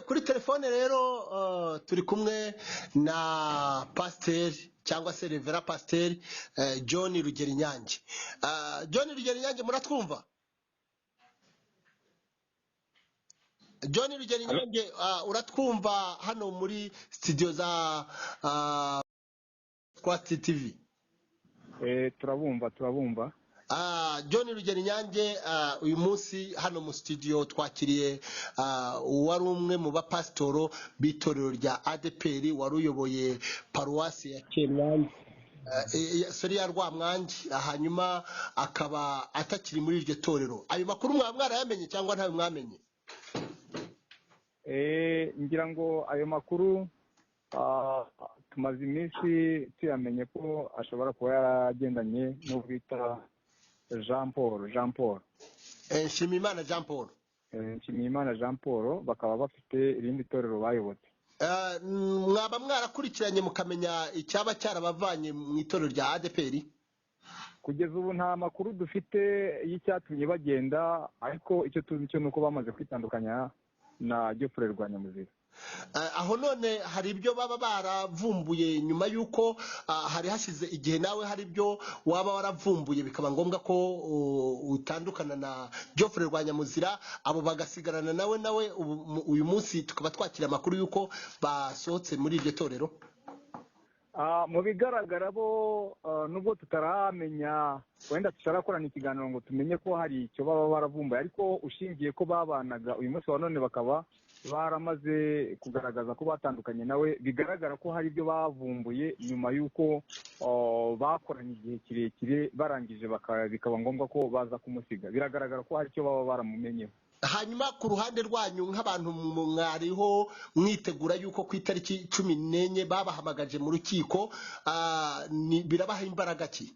Kuri telefone rero turi kumwe na pasiteri cyangwa se revera pasiteri John Rugerinyange. John Rugerinyange, muratwumva? John Rugerinyange, uratwumva hano muri studio za Twatsi TV? Turabumva, turabumva. John Rugerinyange, uyu munsi hano mu studio twakiriye uwari umwe mu bapasitoro b'itorero rya ADEPR, wari uyoboye paruwasi ya Cemwange, sorry, ya Rwamwange, hanyuma akaba atakiri muri iryo torero. Ayo makuru mwaba mwarayamenye cyangwa ntayo mwamenye? Ngira ngo ayo makuru tumaze iminsi tuyamenye ko ashobora kuba yaragendanye n'uwo bita Jean Paul, Jean Paul. Nshimiyimana Jean Paul. Nshimiyimana Jean Paul, bakaba bafite irindi torero bayobotse. Mwaba mwarakurikiranye mukamenya icyaba cyarabavanye mu itorero rya ADEPR? Kugeza ubu nta makuru dufite y'icyatumye bagenda, ariko icyo tuzi cyo nuko bamaze kwitandukanya na Geoffrey Rwanyamuzira. Aho none hari ibyo baba baravumbuye nyuma y'uko hari hashize igihe, nawe hari ibyo waba waravumbuye bikaba ngombwa ko utandukana na Geoffrey Rwanyamuzira, abo bagasigarana nawe, nawe uyu munsi tukaba twakira amakuru y'uko basohotse muri iryo torero? Mu bigaragara bo, nubwo tutaramenya, wenda tutarakorana ikiganiro ngo tumenye ko hari icyo baba baravumbuye, ariko ushingiye ko babanaga uyu munsi wa none bakaba baramaze kugaragaza ko batandukanye nawe, bigaragara ko hari ibyo bavumbuye nyuma y'uko bakoranye igihe kirekire, barangije bikaba ngombwa ko baza kumusiga. Biragaragara ko hari icyo baba baramumenyeho. Hanyuma ku ruhande rwanyu nk'abantu mwariho mwitegura yuko ku itariki 14 babahamagaje mu rukiko, birabaha imbaraga ki?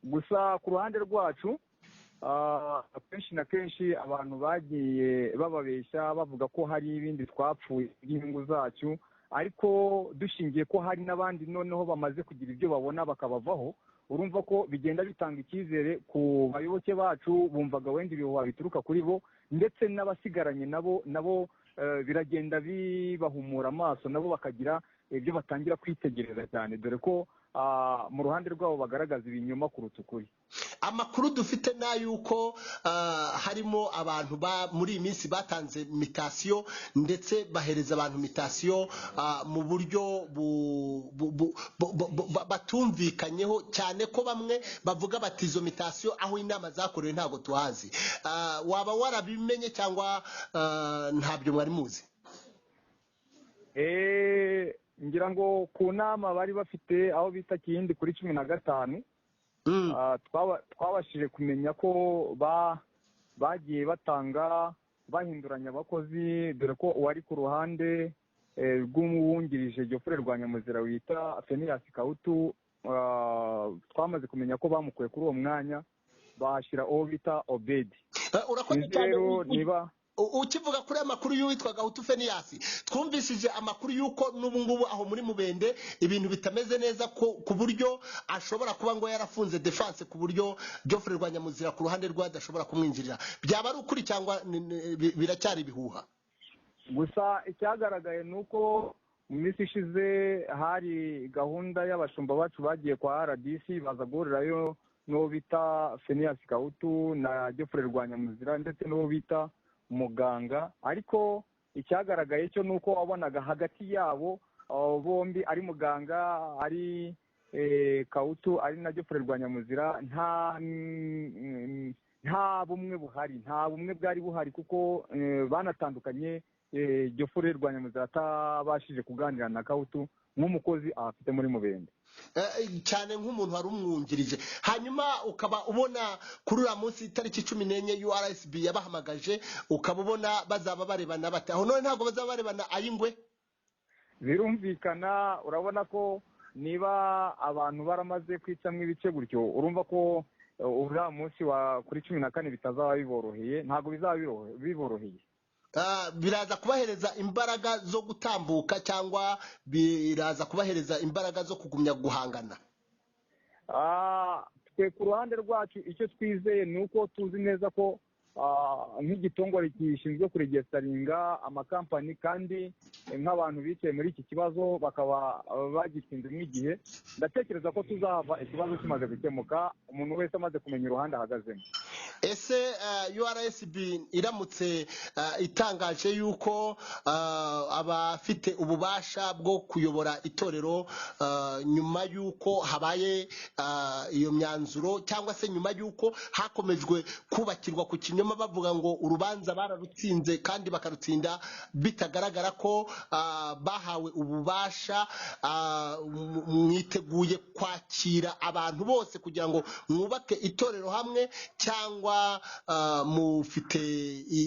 Gusa ku ruhande rwacu, kenshi na kenshi abantu bagiye bababeshya bavuga ko hari ibindi twapfuye by'inyungu zacu, ariko dushingiye ko hari n'abandi noneho bamaze kugira ibyo babona bakabavaho, urumva ko bigenda bitanga icyizere ku bayoboke bacu bumvaga wenda ibihuha bituruka kuri bo, ndetse n'abasigaranye nabo nabo biragenda bibahumura amaso, nabo bakagira ibyo batangira kwitegereza cyane, dore ko mu ruhande rwabo bagaragaza ibinyoma kuruta ukuri. Amakuru dufite ni ay'uko harimo abantu muri iyi minsi batanze mitasiyo, ndetse bahereza abantu mitasiyo mu buryo batumvikanyeho, cyane ko bamwe bavuga bati izo mitasiyo aho inama zakorewe ntabwo tuhazi. Waba warabimenye cyangwa ntabyo mwari muzi? Ngira ngo ku nama bari bafite aho bita Kiyindi kuri 15, twabashije kumenya ko bagiye batanga bahinduranya abakozi, dore ko uwari ku ruhande rw'umwungirije Geoffrey Rwanyamuzira wita Fenias Kahutu, twamaze kumenya ko bamukuye kuri uwo mwanya bahashyira uwo bita Obedi. Urakoze cyane. Niba ukivuga kuri amakuru y'uwitwa Gahutu Fenias, twumvishije amakuru y'uko n'ubu ngubu aho muri Mubende ibintu bitameze neza, ko ku buryo ashobora kuba ngo yarafunze defense, ku buryo Geoffrey Rwanyamuzira ku ruhande rwe adashobora kumwinjirira. Byaba ari ukuri cyangwa biracyari ibihuha? Gusa icyagaragaye ni uko mu minsi ishize hari gahunda y'abashumba bacu bagiye kwa RDC, baza guhurirayo n'uwo bita Fenias Kahutu na Geoffrey Rwanyamuzira ndetse n'uwo bita muganga, ariko icyagaragaye cyo nuko wabonaga hagati yabo bombi, ari muganga, ari Kahutu, ari na Geoffrey Rwanyamuzira, nta bumwe buhari, nta bumwe bwari buhari, kuko banatandukanye Geoffrey Rwanyamuzira atabashije kuganira na Kahutu nk'umukozi afite muri Mubende, cyane nk'umuntu wari umwungirije. Hanyuma ukaba ubona kuri uriya munsi itariki 14 URSB yabahamagaje, ukaba ubona bazaba barebana bate? Aho none ntabwo bazaba barebana ay'ingwe? Birumvikana, urabona ko niba abantu baramaze kwicamwo ibice gutyo, urumva ko uriya munsi wa kuri 14 bitazaba biboroheye, ntabwo bizaba biboroheye. Biraza kubahereza imbaraga zo gutambuka cyangwa biraza kubahereza imbaraga zo kugumya guhangana? Twe ku ruhande rwacu icyo twizeye ni uko tuzi neza ko nk'igitongore gishinzwe kuregesitaringa amakampani, kandi nk'abantu bicaye muri iki kibazo bakaba bagitsinzemo igihe, ndatekereza ko tuzahava ikibazo kimaze gukemuka, umuntu wese amaze kumenya uruhande ahagazemo. Ese URSB iramutse itangaje yuko abafite ububasha bwo kuyobora itorero nyuma y'uko habaye iyo myanzuro, cyangwa se nyuma y'uko hakomejwe kubakirwa ku kinyoma bavuga ngo urubanza bararutsinze kandi bakarutsinda bitagaragara ko bahawe ububasha, mwiteguye kwakira abantu bose kugira ngo mwubake itorero hamwe, cyangwa mufite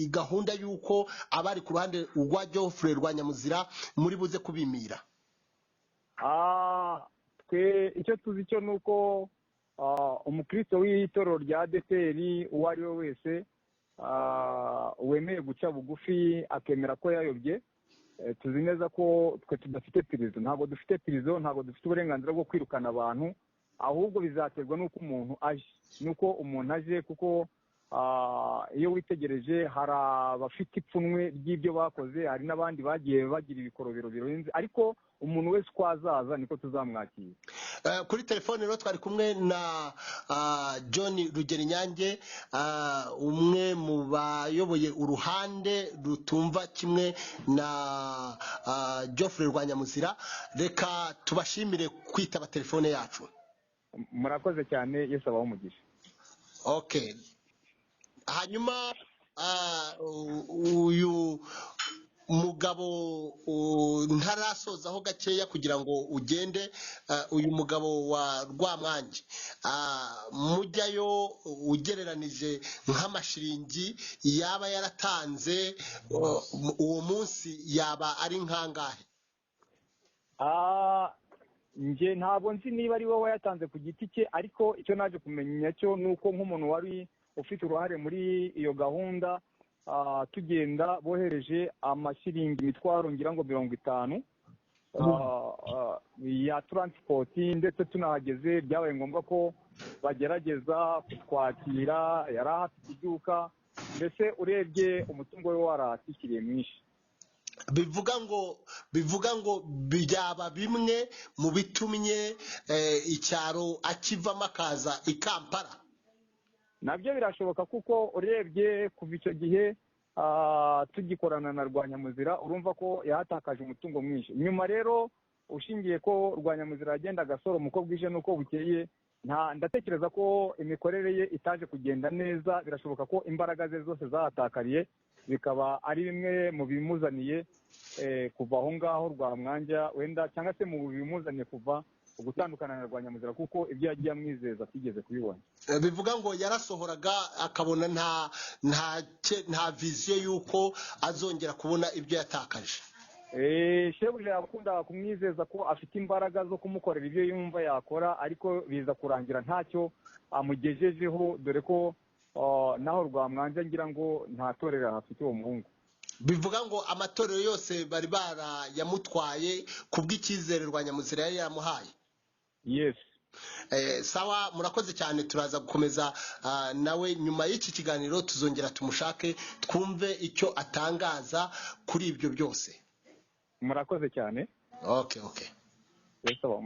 gahunda y'uko abari ku ruhande rwa Geoffrey Rwanyamuzira muri buze kubimira? Twe icyo tuzi cyo ni uko umukristo w'itorero rya ADEPR uwo ari we wese wemeye guca bugufi akemera ko yayobye, tuzi neza ko twe tudafite pirizo, ntabwo dufite pirizo, ntabwo dufite uburenganzira bwo kwirukana abantu, ahubwo bizaterwa n'uko umuntu aje, n'uko umuntu aje, kuko iyo witegereje hari abafite ipfunwe ry'ibyo bakoze, hari n'abandi bagiye bagira ibikorobero birenze, ariko umuntu wese uko azaza niko tuzamwakira. Kuri telefone rero twari kumwe na John Rugerinyange, umwe mu bayoboye uruhande rutumva kimwe na Geoffrey Rwanyamuzira. Reka tubashimire kwitaba telefone yacu. Murakoze cyane, Yesu abahe umugisha. Okay. Hanyuma uyu mugabo ntarasozaho gakeya kugira ngo ugende, uyu mugabo wa Rwamwange mujyayo ugereranije nk'amashiringi yaba yaratanze uwo munsi yaba ari nkangahe? Nje ntabwo nzi niba ari wowe yatanze ku giti cye, ariko icyo naje kumenya cyo nuko nk'umuntu wari ufite uruhare muri iyo gahunda, tugenda bohereje amashiringi imitwaro ngira ngo 50 ya transport, ndetse tunahageze byabaye ngombwa ko bagerageza kutwakira, yari ahafite iduka, mbese urebye umutungo we waratikiriye mwinshi. Bivuga ngo byaba bimwe mu bitumye icyaro akivamo akaza i Kampala. Nabyo birashoboka, kuko urebye kuva icyo gihe tugikorana na Rwanyamuzira, urumva ko yahatakaje umutungo mwinshi. Nyuma rero ushingiye ko Rwanyamuzira yagendaga asoroma uko bwije n'uko bukeye, ndatekereza ko imikorere ye itaje kugenda neza, birashoboka ko imbaraga ze zose zahatakariye, bikaba ari bimwe mu bimuzaniye kuva aho ngaho Rwamwanja wenda, cyangwa se mu bimuzaniye kuva ugutandukana na Rwanyamuzira, kuko ibyo yagiye amwizeza atigeze kubibona. Bivuga ngo yarasohoraga akabona nta viziyo y'uko azongera kubona ibyo yatakaje. Shebuja yakundaga kumwizeza ko afite imbaraga zo kumukorera ibyo yumva yakora, ariko biza kurangira ntacyo amugejejeho, dore ko naho Rwamwanja ngira ngo nta torero afite uwo muhungu. Bivuga ngo amatorero yose bari barayamutwaye kubw'icyizere Rwanyamuzira yari yaramuhaye. Yes. Sawa, murakoze cyane, turaza gukomeza nawe nyuma y'iki kiganiro, tuzongera tumushake twumve icyo atangaza kuri ibyo byose. Murakoze cyane. Okay. Yes, sawa.